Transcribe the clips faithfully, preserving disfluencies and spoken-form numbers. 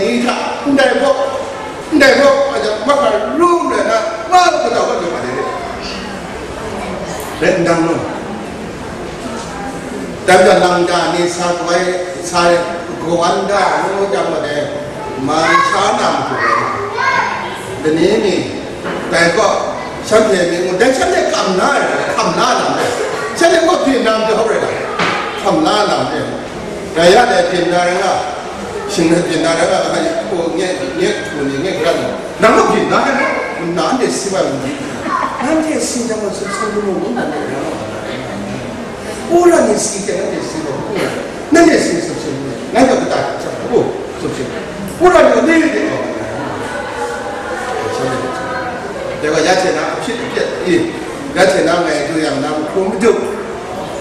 ni hta, ndai gaw, ndai gaw, a jang, mahkra rum rai na, ma kata wa jang ma de re. Rai n dang nu. Dai majaw, lang da ni sa kawai, sa kawan da ngu jang wa dai, man sha na matu rai na, lani ni, dai kaw, shanhte myit ngu, dai shanhte kam na rai, hkam la na rai, shanhte kaw byin na matu hkam rai na, hkam la na rai, dai ya dai byin na rai nga, shing na byin na rai nga, nga, nye, nye, hku ni, nye, gara ni, nang kaw byin na rai, nang anhte si wa lu ni, nanhte si jang wa, sumsing lu mu, ngu na rai nga. Wora ni si hte nanhte si gaw, nanhte si sumsing, ngai gaw kata hte hkam hkam sumsing, wora ni ni de gaw, dai wa ya hte na ahpyit apyat i, ya hte na ngai du yang na mahkrum madu,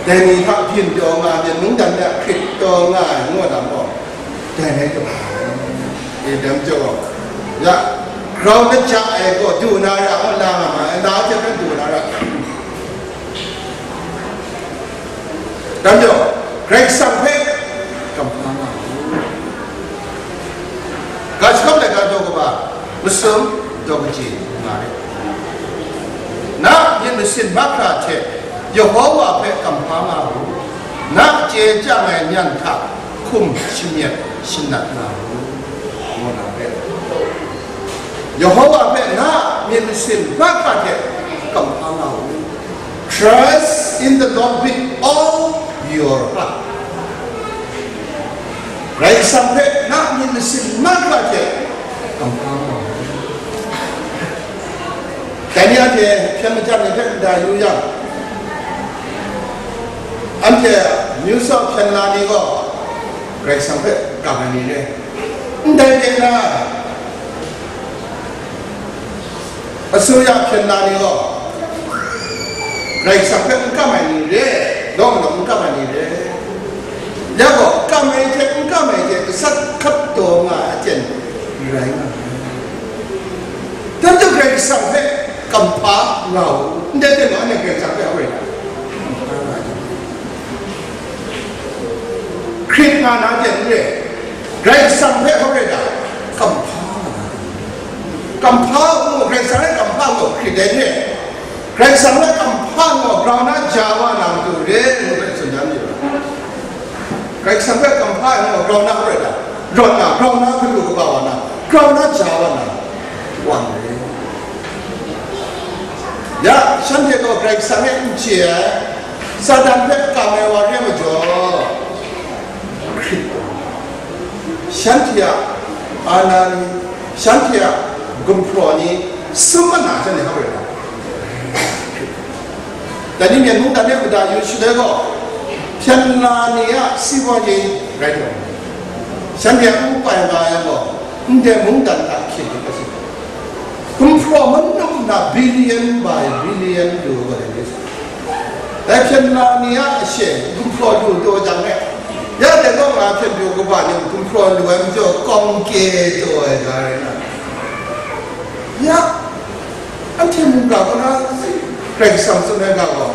dai ni hta byin taw nga, byin mungdan hta hkrit taw nga ai ngu na gaw, dai rai taw, e dam jaw, ya, grau na ja ai gaw du na ra, ngu na nga ma ai, na hte hpe du na ra. Dai majaw, Karai Kasang hpe kamhpa nga u. Ga shakap laika daw kaba masum daw kaji nga rit. Na myit masin mahkra hte Yehova hpe kamhpa nga u. Na chye chyang ai nyan hta hkum shamyet shanat nga u, ngu na hpe. Yehova hpe na myit masin mahkra hte kamhpa nga u. Trust in the Lord with all your heart. Karai Kasang hpe na myit masin mahkra hte kamhpa nga u. Dai ni anhte hpyen majan ni hpe nda yu yang, anhte amyu sa hpyen la ni gaw Karai Kasang hpe kam ai ni re. Ndai hte na, asuya hpyen na ni gaw, Karai Kasang hpe n kam ai ni re, lawng law n kam ai ni re. Ya gaw, kam ai hte n kam ai hte gasat hkap taw nga ai aten rai nga ai. Dai majaw Karai Kasang hpe kamhpa nga u, ndai hte gaw, anhte Karai Kasang hpe hkawrit nga ai. Hkrit nga na hte n re, Karai Kasang hpe hkawrit ai, kamhpa nga na hte. Kamhpa u, Karai Kasang hpe kamhpa nga u, hkrit ai n re. Karai Kasang hpe kamhpa nga u, grau na ja wa na matu re, ngu hpe tsun dan yu ai. Karai Kasang hpe kamhpa nga u, grau na hkawrit ai, rawt na, grau na hpe lu kaba wa na, grau na ja wa na, wa n re. Ya, shanhte gaw Karai Kasang e n chye ai, Satan hpe kam ai wa re majaw, hkrit, shanhte a ana ni, shanhte a gumhpraw ni, sum ana shanhte hkap rai ai. Dai ni myen mungdan e mada yu shaloi gaw, hpyen la ni a si wa ni rai taw, shanhte a n pai nga yang gaw, ndai mungdan hta hkye hkye ai. Gumhpraw manum na billion by billion lu ai wa dai ni. Dai hpyen la ni a ashe gumhpraw lu taw jang e, ya dai kaw nga hpyen pyaw kaba ni gumhpraw lu ai majaw kawng kye taw ai ga rai na. Ya, anhte mungga kaw na Karai Kasang tsun ai ga gaw,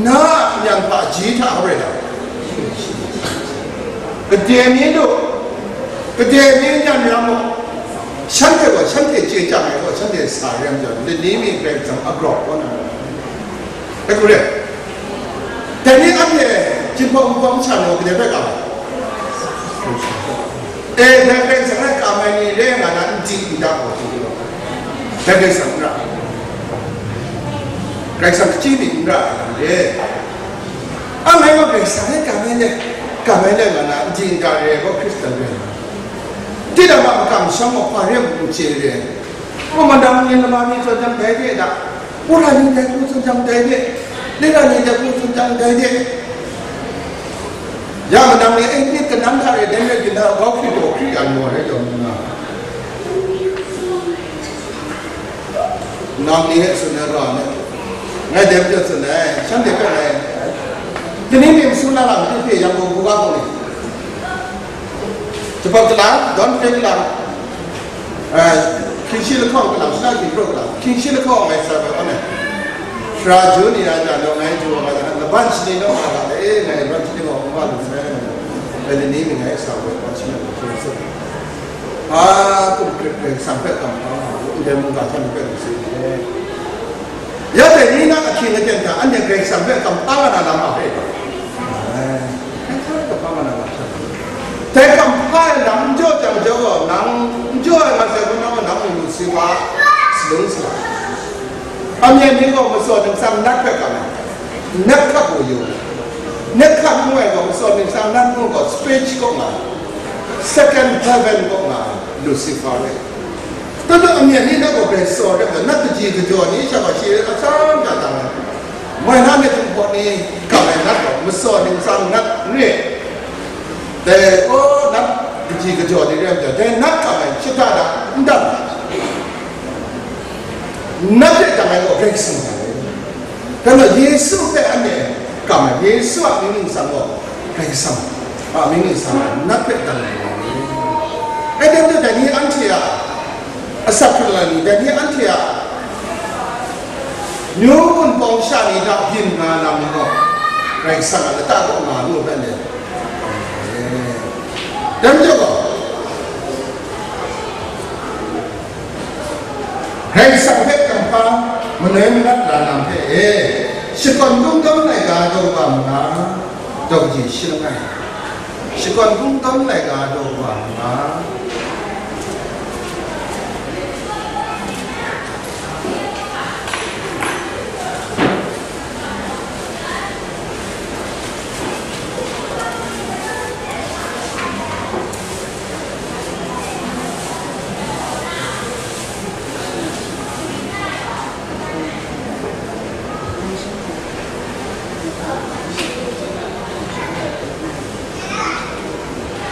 na a nyan hpa ji hta hkawrit ai. Gade mi du, gade mi nyan ya mu, shanhte gaw, shanhte chye chyang ai gaw, shanhte sa re ai majaw, lani mi Karai Kasang a grau kaw na, e hku re. Dai ni anhte jinghpaw wuhpaw masha ni gaw, gade hpe kam ai? E, dai Karai Kasang hpe kam ai ni re nga na, n di n da gaw, dai Karai Kasang n ra, Karai Kasang hkye mi n ra ai ni re. Anhte gaw Karai Kasang hpe kam ai le, kam ai le nga na, n di n da re gaw, Hkristan re ai. Tinang a makam shawng gaw hpa re ai n chye re ai. Gaw, madang ni lama mi zawn jang dai de da, wora ni dai hku zawn jang dai de, lira ni dai hku zawn jang dai de. Ya madang ni, eh, nit kanang hta e dai rai byin na, grau hkrit taw hkrit ya ni wa rai taw nna, nang ni e tsun ai ga me, ngai dai hpe tsun ai, shanhte hpe ngai, kaning myit masin na lam hte hpe yang gaw, buga gaw ni, jabap kalang, dawn hpe kalang, eh, hkying shi lahkawng kalang, shana hkying hpraw kalang, hkying shi lahkawng ngai sa ai kaw na, Sara Jun ni a ja naw ngai du wa nga jang, laban shani naw nga ga le, ngai laban shani gaw n wa lu sai, ngai lani mi ngai sa woi wa shi na hkyen tsun. A, kum hkrit Karai Kasang hpe kamhpa nga u, ndai mungga hta ni hpe lu sai ni. Ya dai ni na ahkying aten hta anhte Karai Kasang hpe kamhpa nga na lam a hpe. Ai. Nang n jaw ai mat sai, nang, nang mung Lucifer salung sa ai. Amyen ni gaw matsaw ningsang nat hpe kam ai. Nat hkap gaw yu. Nat hkap ngu ai gaw, matsaw ningsang nat ngu gaw, stage kaw nga ai. Second heaven kaw nga ai, Lucifer rai. Tadu amyen ni nat gaw bai tsaw rai, nat kaji kajaw ni sha gaw shi atsam ja dang ai. Moi na myit hpung hpaw ni kam ai nat gaw, matsaw ningsang nat n ri. Dai, oh, nat kaji kajaw ni rai majaw, dai nat kam ai shada da n dang ai. Nat hpe dang ai gaw Karai Kasang rai. Dai majaw Yesu hpe anhte kam ai, Yesu a mying ningsang gaw Karai Kasang a mying ningsang nat hpe dang ai. Rai timung, dai ni anhte a asak hkrung ai ni, dai ni anhte a myu wunpawng sha ni hta byin nga na mu gaw, Karai Kasang a lata kaw nga lu hpe le. Dai majaw gaw, Karai Kasang hpe kamhpa manoi manat la na hpe e, shakawn kungdawn laika daw wa manga, daw kaji shi langai. Shakawn kungdawn laika daw wa manga.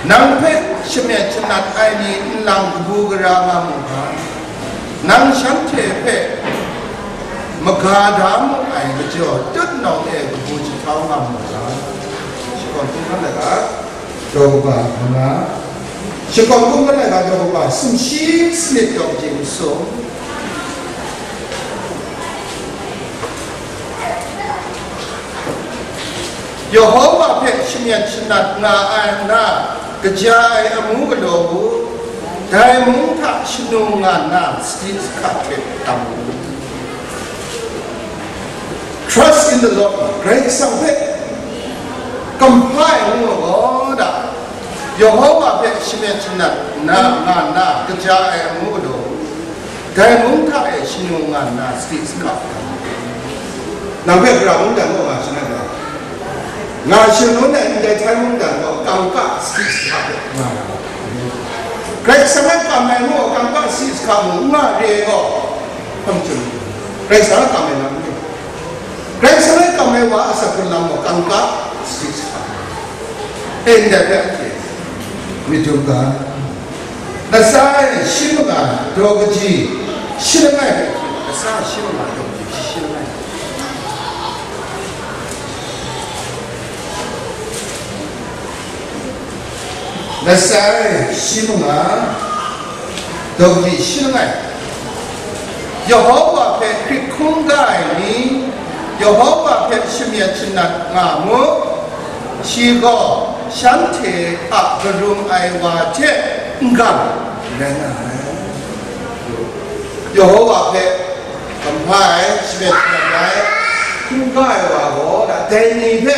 Nang hpe shamyet shanat ai ni nlang kabu gara nga mu ga, nang shanhte hpe maga da mu ai majaw, tutnawng e kabu jahtau nga mu ga, shakawn hpung hkan laika daw kaba manga, shakawn hpung hkan laika daw kaba sumshi sanit daw kaji masum. Yehova hpe shamyet shanat nga ai na kaja ai amu galaw u, dai mung hta shanu nga nna sadi sahka hte tam u. Trust in the Lord, Karai Kasang hpe kamhpa ai ngu gaw da, Yehova hpe shamyet shanat na nga nna kaja ai amu galaw u, dai mung hta e shanu nga nna sadi sahka hte tam u. Nang hpe gara mungdan gaw nga shangun ai, nga shangun ai ndai Thai mungdan gaw kangka sadi sahka hte nga na. Karai Kasang hpe kam ai ngu gaw kangka sadi sahka mung n nga re ai gaw, hpang chyum, Karai Kasang hpe kam ai lam ni, Karai Kasang hpe kam ai wa a asak hkrung lam gaw kangka sadi sahka. E, ndai hpe anhte myit dum ga. Latsa e shi manga daw kaji shi langai hpe, latsa shi manga daw kaji shi langai. Latsa e shi manga daw kaji shi langai. Yehova hpe hkrit hkungga ai ni, Yehova hpe shamyet shanat nga mu, shi gaw shanhte a karum ai wa hte n gang rai nga ai. Yehova hpe kamhpa ai, shamyet shanat ai, hkungga ai wa gaw, dai ni hpe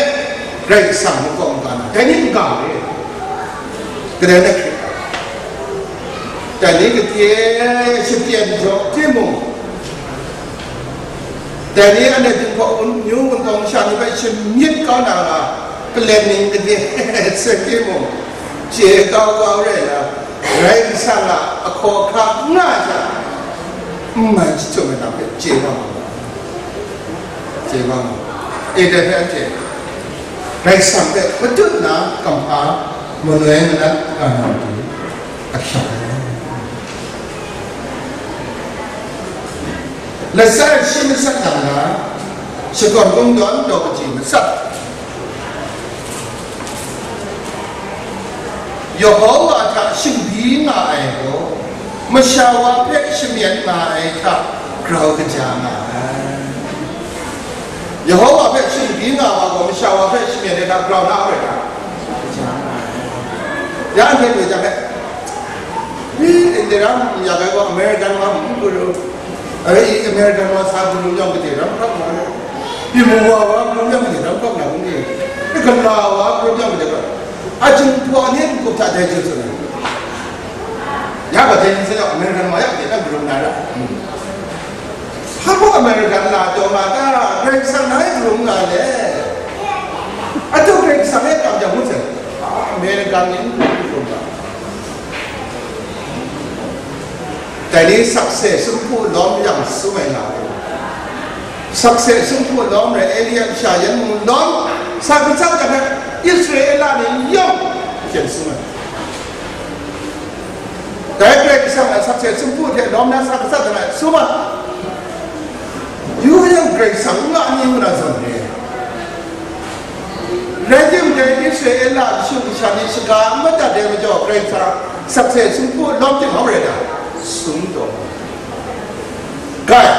Karai Kasang makawp maga na, dai ni n gang re. Kadai na hkrit, dai ni gade shapyen jaw timung, dai ni anhte dinghpaw wun-, myu wunpawng masha ni hpe shamyit kau na nga, palem ning gade seng timung, chye kau kau rai na, Karai Kasang a ahkaw ahkra n nga ai hta, n mai jahtum ai lam hpe chye wa ma, chye wa ma. E, dai hpe anhte Karai Kasang hpe matut nna kamhpa manoi manat nga na matu ahkyak ai. Latsa e shi matsat yang na, shakawn kungdawn daw kaji matsat. Yehova hta shingbyi nga ai gaw, masha wa hpe shamyet nga ai hta grau kaja nga ai. Yehova hpe shingbyi nga wa gaw, masha wa hpe shamyet ai hta grau na rai ta? Kaja nga ai. Ya anhte loi jang e, hi, India ram ya gai gaw, American wa n guru, ai, American wa sa guru yawng gade ram hkap nga ai. Pyi mu wa wa guru yawng gade ram hkap nga ai. Gala wa guru yawng gade ram. A jinghpaw ni n-gup hta dai jin tsun ai. Ya gaw dai ni sa yawng American wa ya de na karum na ra. Hpa mung American la taw nga ta, Karai Kasang na e karum nga le. Atu Karai Kasang e kam jang ngut sai. Ah, American ni n karum nga. Dai ni sakse sumpu lawm yang sum ai nga ai. Sakse sumpu lawm rai Elia kasha yan mung lawm, sa katsat jang ai Israela ni yawng hpyen sum ai. Dai Karai Kasang a sakse sumpu hte lawm na sa katsat jang ai sum ai. Yu yang Karai Kasang n nga ni ngu na zawn re. Rai timung dai Israela kashu kasha ni shaga n madat ai majaw Karai Kasang sakse sumpu lawm tim hkau rai ta, sum taw. Kai,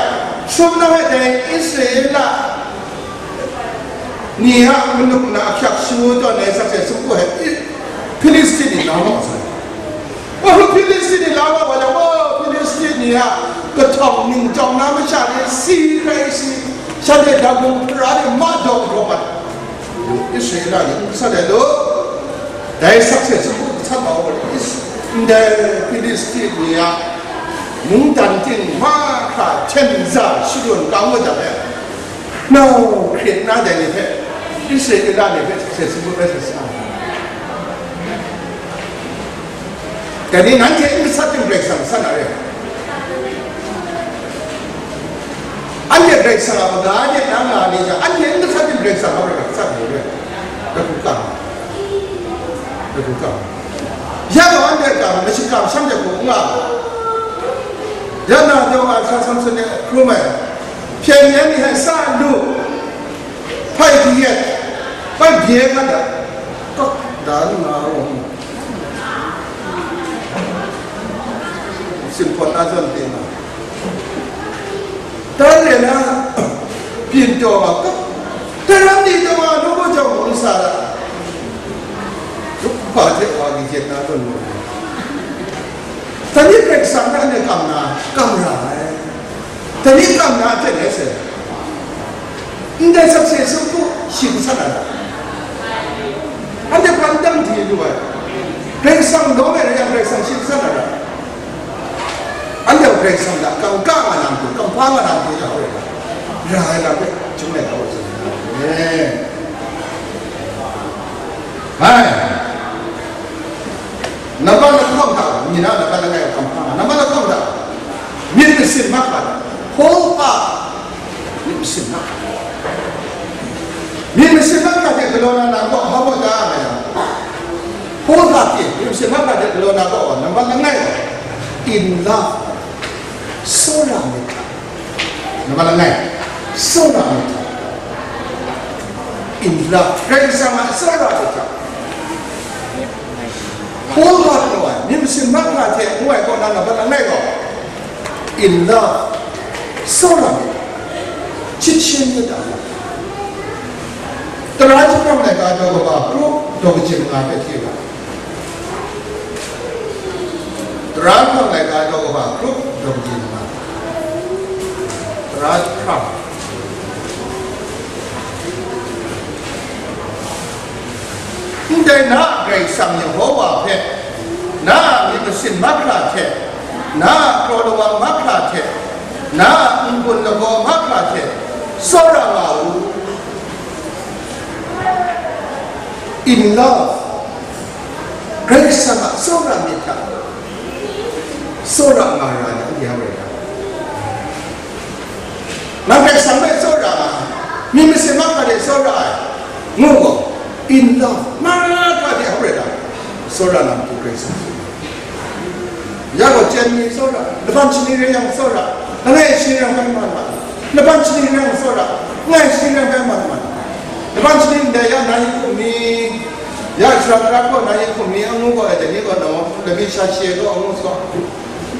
sum na ai dai Israela ni a manuk na ahkyak shu tawn ai sakse sumpu hpe Hpilistin ni na ma sai. Oh, Hpilistin ni la wa wa jang, oh, Hpilistin ni a kahtawng ningtawng na masha ni si rai si, shanhte dagbung hpara de ma daw hkrum ai. Israela ni n gasat ai lu, dai sakse sumpu gasat ma wa, Is-, ndai Hpilistin ni a mungdan ting mahkra hten za shadun kang wa jang e, nau hkrit na dai ni hpe, Israela ni hpe sakse sumpu rai sa sa. Dai ni nanhte n gasat tim Karai Kasang gasat na re. Anhte Karai Kasang a maga de na nga ni jang, anhte n gasat tim Karai Kasang a maga gasat na re. Dagu kang. Dagu kang. Ya gaw anhte kang, mashik kang, shanhte hku n nga. Ya na jaw ai, Samson e hkrum ai. Hpyen yan ni hte sa lu. Hpai hti yet, hpai bye mat ai, kak dan nga ai. Sinpawt na zawn pyi nga, dan re na, byin taw nga, kak, daram ni taw nga, nu gaw jawng n sa ra. Lup hpa hte wa gayet na zawn mu. Dai ni Karai Kasang na ne kam na, kam ra ai. Dai ni kam na hte rai sai. Ndai sakse sumpu shi gasat na ra. Anhte hpa n dang di lu ai. Karai Kasang lawm ai rai yang, Karai Kasang shi gasat na ra. Anhte Karai Kasang hta kam ka nga na matu, kam hpa nga na matu ya hoi ra. Ra ai lam hpe, chyum ai hta hoi tsun ai. Hai. Nambat lahkawng hta, mi na nambat langai hkam hkang, nambat lahkawng hta, myit masin mahkra hta, whole heart, myit masin mahkra, myit masin mahkra hte galaw na, na kaw hpa baw ta nga yang, whole heart hte myit masin mahkra hte galaw na kaw, nambat langai gaw, in love, tsawra myit hta, nambat langai, tsawra myit hta, in love, Karai Kasang a tsawra myit hta. Whole heart ngu ai, myit masin mahkra hte ngu ai kaw na, nambat langai gaw, in love, tsawra myit, chyit shin myit ai. Tara jahprang laika daw kaba krup daw kaji manga hpe hti ga. Tara jahprang laika daw kaba krup daw kaji manga. Tara jahprang. Ndai na a Karai Kasang Yehowa hpe, na a myit masin mahkra hte, na a kraw lawang mahkra hte, na a n-gun lagaw mahkra hte, tsawra nga u. In love, Karai Kasang a tsawra myit hta, tsawra nga ra ai, anhte hpa rai nga. Nang Karai Kasang hpe tsawra ai, myit masin mahkra hte tsawra ai, ngu gaw, in love, mahkra hte hkrum rai na, tsawra na matu Karai Kasang tsun ai. Ya gaw, chyen mi tsawra, laban shani rai yang tsawra, langai shani rai yang bai mat mat, laban shani rai yang tsawra, langai shani rai yang bai mat mat, laban shani ndai ya na yin hkum mi, ya shara tara gaw na yin hkum mi, angu gaw, ai dai ni gaw, naw, lami sha she gaw, angu gaw,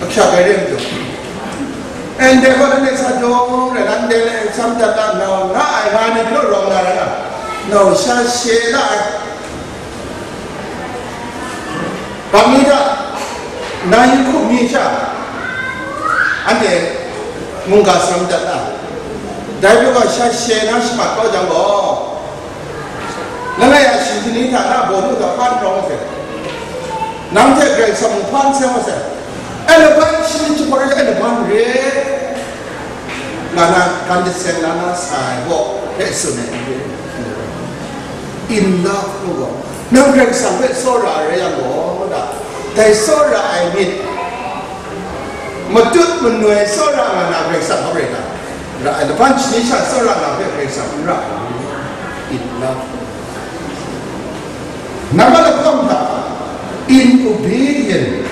ahkyak ai re ai majaw. Ndai gaw, ndai sa jawng rai na, ndai le sam dat na, nau, na ai, nga ni hpe rawng na rai na, nau sha she na ai. Bang ni hta, na yin hkum mi sha, anhte mungga sam dat na, dai hpe gaw sha she na shamat kau jang gaw, langai a shingching ni hta na bawnu hta hpan rawng sai, nang hte Karai Kasang hpan sai wa sai. Alaban shani jahpawt rai, alaban re, nga na, gan jaseng na na sai gaw, hpe tsun ai, in love ngu gaw, nang Karai Kasang hpe tsawra ai rai yang gaw, da, dai tsawra ai myit, matut manoi tsawra nga na Karai Kasang hpe rai na, ra ai, laban shani sha tsawra nga hpe Karai Kasang n ra ai, in love. Nambat lahkawng hta, in obedient.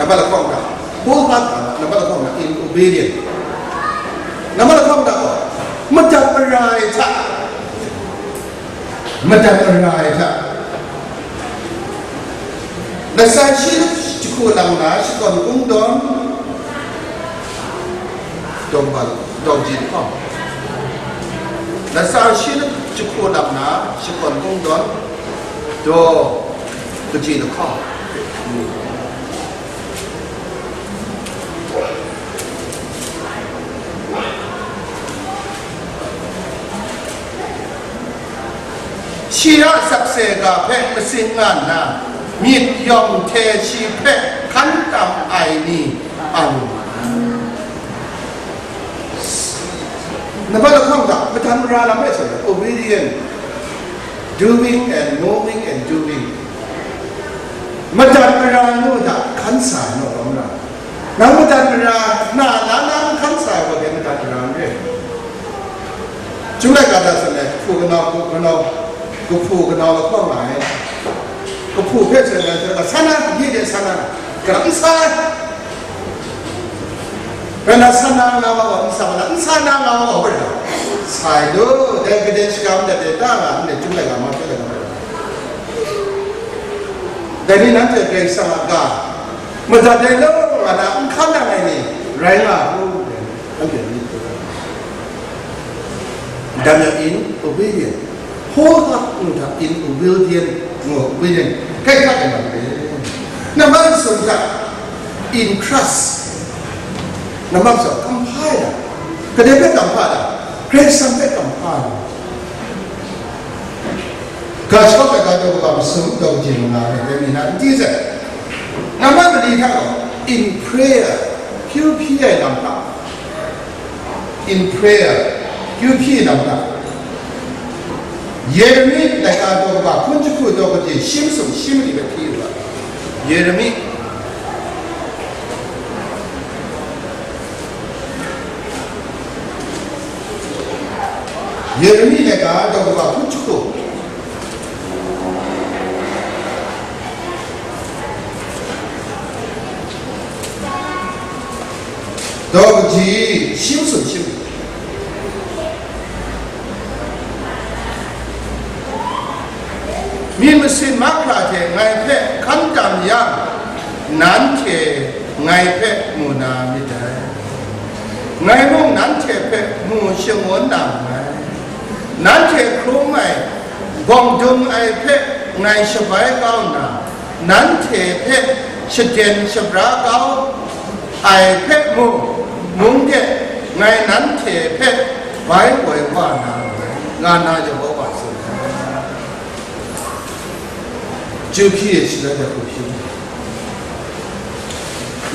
Nambat lahkawng hta, wholehearted, nambat lahkawng hta, in obedient. Nambat lahkawng hta gaw, madat mara ai hta, madat mara ai hta. Latsa shi jahku lang na shakawn kungdawn, dawng bal, dawng ji lahkawng. Latsa shi jahku lang na shakawn kungdawn, daw kaji lahkawng. Shi a sakse ga hpe matsing nga nna, myit yawng hte shi hpe hkan tam ai ni a lu nga ai. Nambat lahkawng hta, madat mara lam rai sa, obedient, doing and knowing and doing. Madat mara nu hta hkan sa ai naw lam ra. Nang madat mara na, na, na n hkan sa ai wa hte madat mara n re. Chyum laika hta tsun ai, kahpu kanau, kahpu kanau, kahpu kanau lahkawng nga ai. Kahpu hpe tsun ai, tsun ai, sa na, ye de sa na, kalang n sa ai. Rai na, sa na nga wa gaw, n sa wa na, n sa na nga wa gaw, rai na. Sa ai lu, dai gade shagam dat de ta nga, n de, chyum laika ma hpe laika ma. Dai ni nanhte Karai Kasang a ga, madat ai law nga na n hkan nang ai ni rai nga u, anhte myit hkrum ai. Dan yang in obedient, wholehearted hta in obedient, ngu obedient, kai hta kai mat re. Nambat tsun hta, in Christ, nambat tsun, kamhpa ya, kadai hpe kamhpa ta? Karai Kasang hpe kamhpa ya. Ga shawng ai ga daw kaba masum daw kaji manga ai dai ni na n di sai. Nambat mali hta gaw, in prayer, kyu hpyi ai lam hta. In prayer, kyu hpyi ai lam hta. Yeremi laika daw kaba hpun jahku daw kaji shi masum shi mali hpe hpyi u ga. Yeremi. Yeremi laika daw kaba hpun jahku. Daw kaji shi masum shi mali. Myit masin mahkra hte ngai hpe hkan tam yang, nanhte ngai hpe mu na myit dai. Ngai mung nanhte hpe mu shangun na nngai. Nanhte hkrum ai, bawng dung ai hpe ngai shabai kau nna, nanhte hpe shaden shabra kau ai hpe mung, mung de ngai nanhte hpe bai woi wa na nngai, nga na Yehova tsun ai. Chyu hpyi ai shaloi de hku hpyi.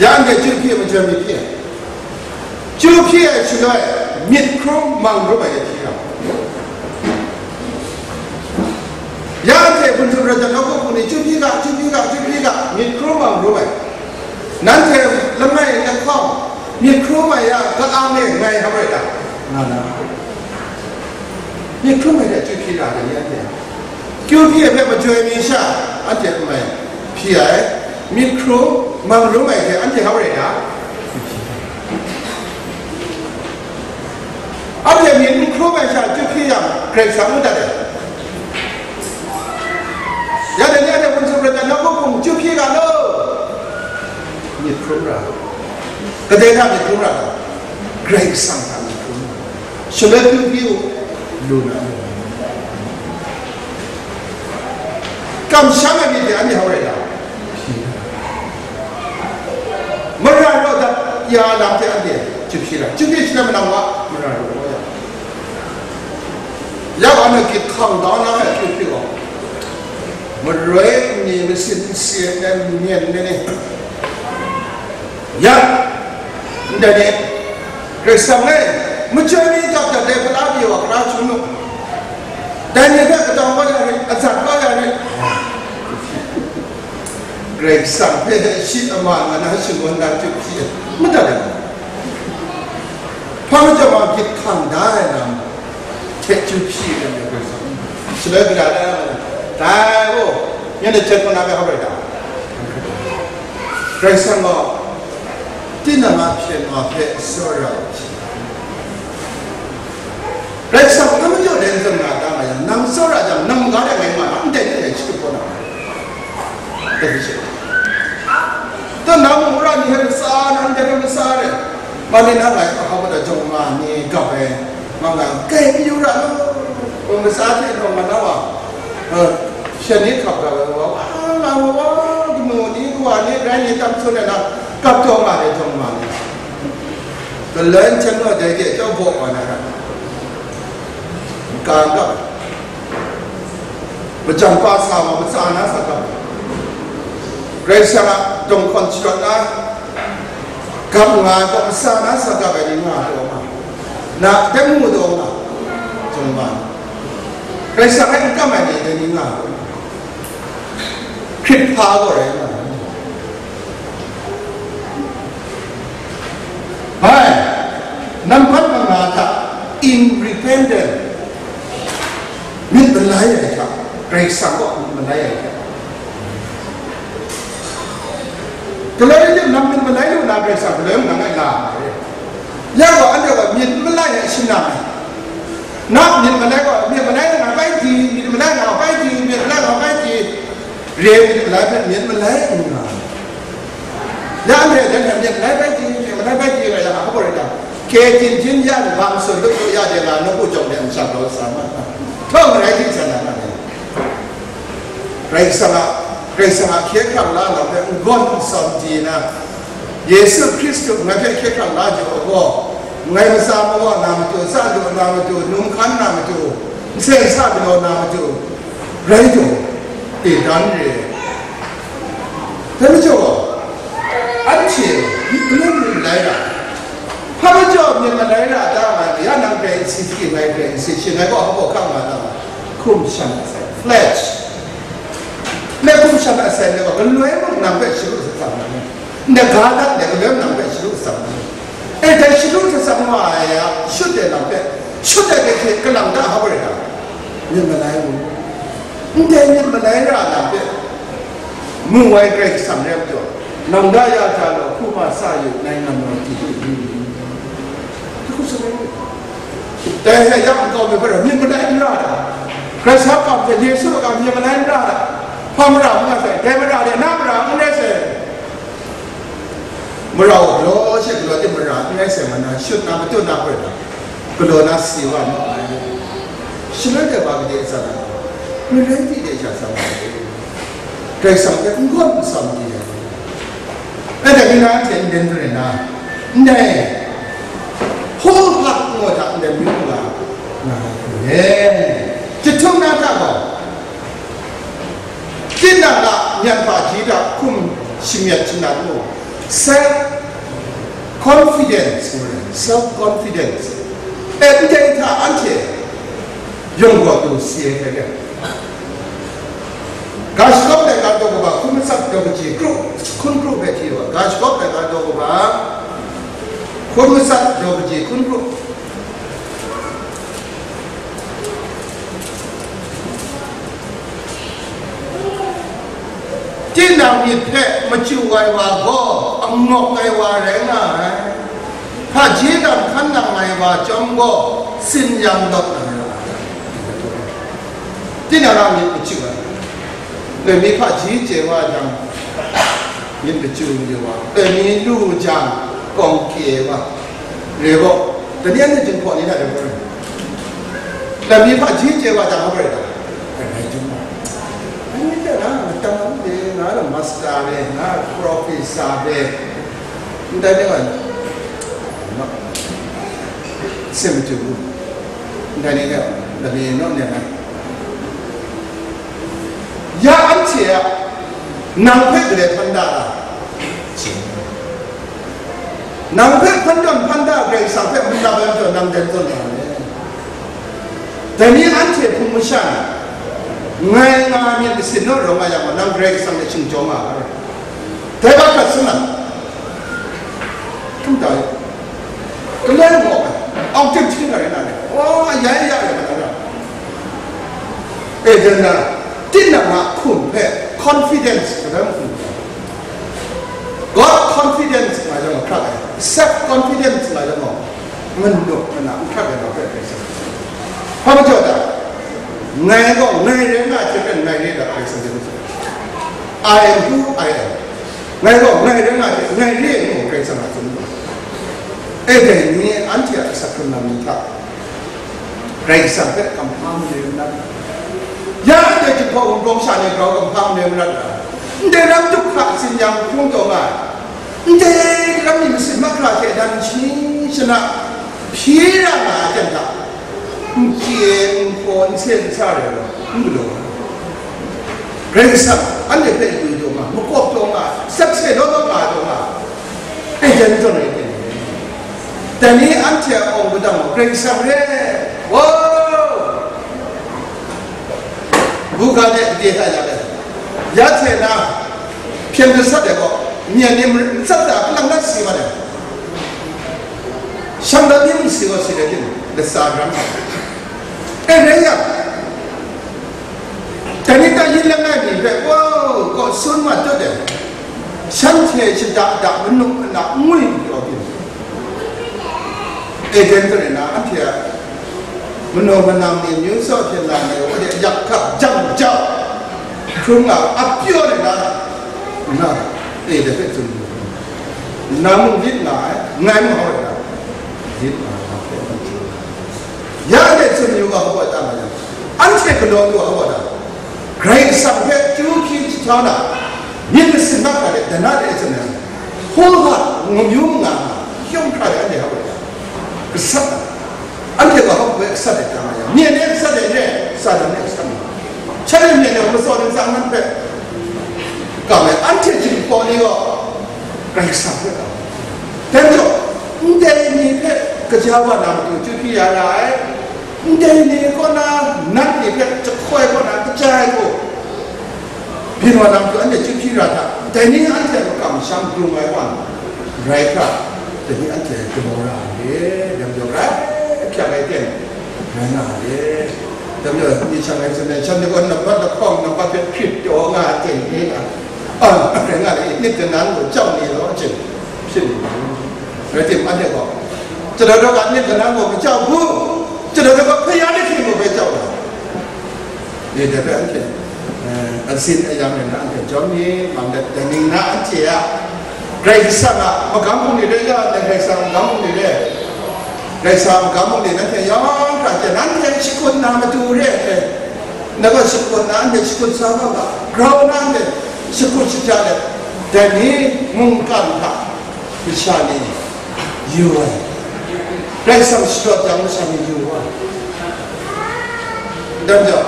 Ya anhte chyu hpyi ai majaw mi hpyi ai. Chyu hpyi ai shaloi, myit hkrum mang rum ai de hpyi ra. Ya anhte hpun htum rai jang, nawku hpung ni chyu hpyi ga, chyu hpyi ga, chyu hpyi ga, myit hkrum mang rum ai. Nanhte langai lahkawng, myit hkrum ai ya, ka-ang e ngai hap rai ta? Nga na. Myit hkrum ai hte chyu hpyi ra ai ni anhte. Chyu hpyi ai hpe majoi mi sha, anhte n mai hpyi ai, myit hkrum, mang rum ai hte anhte hap rai ta? Anhte myit n hkrum ai sha chyu hpyi yang, Karai Kasang n dat ai. Ya dai ni anhte hpun htum rai jang, nawku hpung chyu hpyi ga law, myit hkrum ra. Kadai hta myit hkrum ra ta? Karai Kasang hta myit hkrum ra. Shaloi hpyi u, lu na lu. Kamsham ai myit de anhte hau rai ta? Mara raw dat ya lam hte anhte chyu hpyi ra. Chyu hpyi shaloi manang wa, mara raw ya. Ya wa na gyit hkang da na ai chyu hpyi gaw, maroi ni, masin nsi ai, myen ni ni, Ya, ndai ni, Karai Kasang e, machyoi mi dap dat ai hpara pyi wa hkra hkrum nu, dai ni hpe kataw kau ya rit, atsat kau ya rit. Karai Kasang hpe shi ama nga na shangun na chyu hpyi, madat ai. Hpa majaw ma, gyit hkang da ai lam hte chyu hpyi ai Karai Kasang. Shaloi gara da ai, dai gaw, nye na jet kau na hpe hap rai ta? Karai Kasang gaw, tinang a hpyen wa hpe tsawra ai. Karai Kasang hpa majaw dai n zawn na da nga yang, nang tsawra jang, nang maga de ngai nga na, ndai de ngai shatup kau na. Dai hpe she. Tau na mung mara ni hpe matsa na, ndai hpe matsa re. Ma ni na ngai, hpa majaw jawng ma ni gap ai, ma nga, kai pyi yu ra lu, matsa hte nawng nga na wa, eh, shan ni hkap ga ai wa, wa, nga wa, wa, kanu ni, kawa ni, rai ni, tam sun ai na, kap taw nga ai jawng ma ni. Galoi hten gaw dai de chyawm baw wa na ra. N-ga n-ga. Majan pa sa wa, matsa na sa gap. Karai Kasang a dawng hkawn sharawt na, gap nga ai gaw, matsa na sa gap ai ni nga ai taw nga. Na, dai mu taw nga. Jawng ma. Karai Kasang hpe n kam ai ni dai ni nga ai taw nga. Hkrit hpa gaw rai nga ai. Bai, nambat manga hta, independent, myit malai ai hta, Karai Kasang kaw myit malai ai hta. Galoi rai tim, nang myit malai lu na Karai Kasang galoi mung nang e la ai. Ya gaw, anhte gaw myit malai ai shana ai. Na myit malai gaw, myit malai nga bai di, myit malai nga bai di, myit malai nga bai di, re myit malai hpe myit malai n nga. Ya anhte jan hte myit malai bai di, myit malai bai di nga yang, a hpa rai ta? Ke jin jin ya ni bang sun lup lup ya de nga, nawku jawng de n shang rau sa ma. Htawng rai di sa na nga ni. Karai Kasang a, Karai Kasang a hkye hkrang la lam hpe n-gawn n-sawn di na, Yesu Hkristu ngai hpe hkye hkrang la jaw ai gaw, ngai matsa mawa na matu, tsa daw na matu, num hkan na matu, nsen sa galaw na matu, rai taw, e dan re ai. Dai majaw, anhte myit malai myit malai ra, hpa majaw myit malai ra da nga, ya nang grai n si hpyi, ngai grai n si hpyi, ngai gaw hpa hkam nga da nga, hkum shan asai, flesh. Ngai hkum shan asai, ngai gaw galoi mung nang hpe sharu shatsang na ni? Ngai ga dat ngai galoi mung nang hpe sharu shatsang na ni? E, dai sharu shatsang wa ai a, shut ai nang hpe, shut ai hte hte kalang da hpa rai ta? Myit malai mu. Ndai myit malai ra lam hpe mu ai Karai Kasang rai majaw, nang da ya ja law, hku ma sa yu, ngai nang naw di yu, yu, yu. Hku sa rai. Dai hte ya nkau mi hpe rau myit malai n ra ta? Karai Kasang kam hte Yesu a kam myit malai n ra ta? Hpa mara n nga sai, dai mara de na mara n rai sai. Marau galaw she galaw tim mara n rai sai, nga na shut na matut na hpe na, galaw na si wa nu ai. Shaloi dai wa gade a tsa na, marai di de sha sa ma ai. Karai Kasang hpe n gawn n sam di ai. Anhte ni na anhte n den rai na, ndai wholehearted ngu hta ndai myu nga, nga ai hku e. Jahtum na hta gaw, tinang a nyan hpaji hta hkum shamyet shanat mu, self confidence ngu ai, self confidence. E, ndai hta anhte yawng gaw du si ai hkrai re. Ga shagawp laika daw kaba hkun matsat daw kaji kru, hkun kru hpe hti wa, ga shagawp laika daw kaba hkun matsat daw kaji hkun kru. Tinang myit hpe machyu ai wa gaw angawk ai wa rai nga ai. Hpaji lam hkan nang ai wa chyawm gaw, tsin yang lawt na ra ai. Tinang a myit machyu ai. Loi mi hpaji chye wa jang, myit machyu mayu wa, loi mi lu jang, kawng kye wa, re gaw, dani anhte jinghpaw ni hta rai gaw, loi mi hpaji chye wa jang, hpa rai ta? Rai rai jung wa. Anhte na, na tam de, na, na master de, na professor de, ndai de wa, sin machyu, ndai ni de, loi mi naw nen ai. Ya anhte a, nang hpe gale htan da ai. Nang hpe hpan tawn hpan da Karai Kasang hpe manap ai majaw nang dan tawn nga ai. Dai ni anhte hpung masha na, ngai nga myit masin naw rawng nga yang gaw, nang Karai Kasang hte shingjaw nga ai. Dai wa hkrat sung na, hkrum da ai. Galoi maw ai, object hting ai na le, oh, ya ya ya na ra. E, dan na, tinang a hkum hpe confidence, kadai mahkrum, God confidence nga yang hkrak ai, self confidence nga yang, ngan nup nna n hkrak ai, nga hpe Karai Kasang. Hpa majaw ta? Ngai gaw ngai rai nga hte maren ngai re da, Karai Kasang hte majaw. I am who I am. Ngai gaw ngai rai nga hte ngai re ngu Karai Kasang a tsun ai. E dai ni anhte a asak hkrung lam ni hta, Karai Kasang hpe kamhpa malai madat, ya ndai jinghpaw wunprawng sha ni grau kamhpa malai madat, ndai ram du hkra tsin yang hkrung taw nga ai, ndai ram ni masin mahkra hte dan shaning shana hpyi ra nga ai ten hta, n chye, n hpaw, n se, n sa rai law, n galaw ai. Karai Kasang anhte hpe lu taw nga, makawp taw nga, sakse law law nga taw nga, e jan tawn rai ten. Dai ni anhte a awng padang gaw Karai Kasang re, wow! Buga de gade hta ya ai. Ya hte na, hpyen gasat ai gaw, myen ni matsat da, kalang nat si mat ai. Shang dat ni mung si gaw si rai tim, latsa ram ai. E rai yang, dai ni ta yin langai mi hpe, wow, kaw sun mat tut ai. Shanhte shada da manuk mana ngwi jaw byin. Eden karai na anhte a manaw manang ni, myu tsaw hpyen na ni, wa de yak hkap jang jau hkrum nga, a pyaw de na, na, e de hpe tsun, nang mung lit nga ai, ngai mung hau ai na, lit nga ai, ya de tsun yu ga hkawt ta nga yang, anhte galaw lu a wa da, Karai Kasang hpe chyu hkyi jahtau na, myit masin mahkra de, dana de tsun ai, hkawhkam, ngu myu manga, chyawm hkra de, anhte hkap ai, gasat na, anhte gaw hkap ai gasat de, dang ai yang, myen de gasat de re, Satan de gasat na, shanhte myen de matsaw ningsang nan hpe kam ai, anhte jinghpaw ni gaw Karai Kasang hpe kam ai. Dai majaw, ndai ni hpe kaja wa na matu chyu hkyi ya ra ai, ndai ni kaw na, nat ni hpe jahkoi kaw na kaja ai hku, byin wa na matu anhte chyu hkyi ra hta, dai ni anhte a makam masham dung ai wa rai hkra, dai ni anhte galaw ra ai, dai majaw rai hkyak ai ten rai nga ai. Dai majaw, myi shang ai hte shanhte gaw nambat lahkawng, nambat hpe hkrit taw nga ai ten ni a, a, rai nga ai, nit kanan gaw chyam ni law, chye hpyi ni, rai tim, anhte gaw, Chyadawdaw ga nit kanan gaw machyau hku, chyadawdaw ga hpe ya ni hkying gaw bai chyau ai. Ni dai hpe anhte, eh, asin ayam rai na anhte jawm ni, mang dat, dai ning na anhte a Karai Kasang a magam bungli rai ya, dai Karai Kasang a magam bungli rai, Karai Kasang a magam bungli nanhte yawng hkra hte nanhte shakut na matu re ai hte, na gaw shakut na, anhte shakut sa ga ga, grau na, anhte shakut shaja let, dai ni mungkan hta masha ni yu ai. Karai Kasang sharawt yang masha ni yu ai. Dan jau,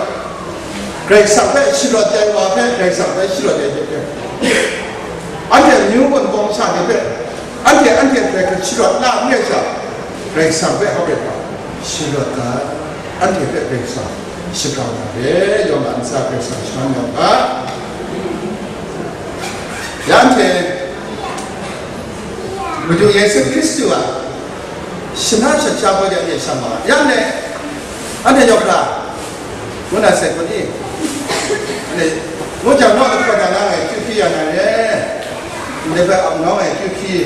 Karai Kasang hpe sharawt ai wa hpe, Karai Kasang hpe sharawt ai hte hte, anhte amyu gawn bawng sha ni hpe, anhte, anhte hpe hkrit sharawt la n rai sha, Karai Kasang hpe hkap rai hkra sharawt ga, anhte hpe Karai Kasang shakau na re, yawng a ntsa Karai Kasang shaman yawng ga. Ya anhte Madu Yesu Hkristu a shana shat sha gaw de anhte shang wa, ya anhte, anhte yawng hkra, ngu na sai hku ni? Anhte, ngu jang, naw lahkawng na ngai chyu hkyi ya na re, ndai hpe ap nau ngai chyu hkyi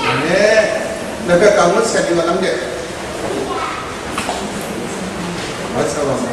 ya na re, ndai hpe ka ngut sai ni wa lam de. Wa sa wa sa.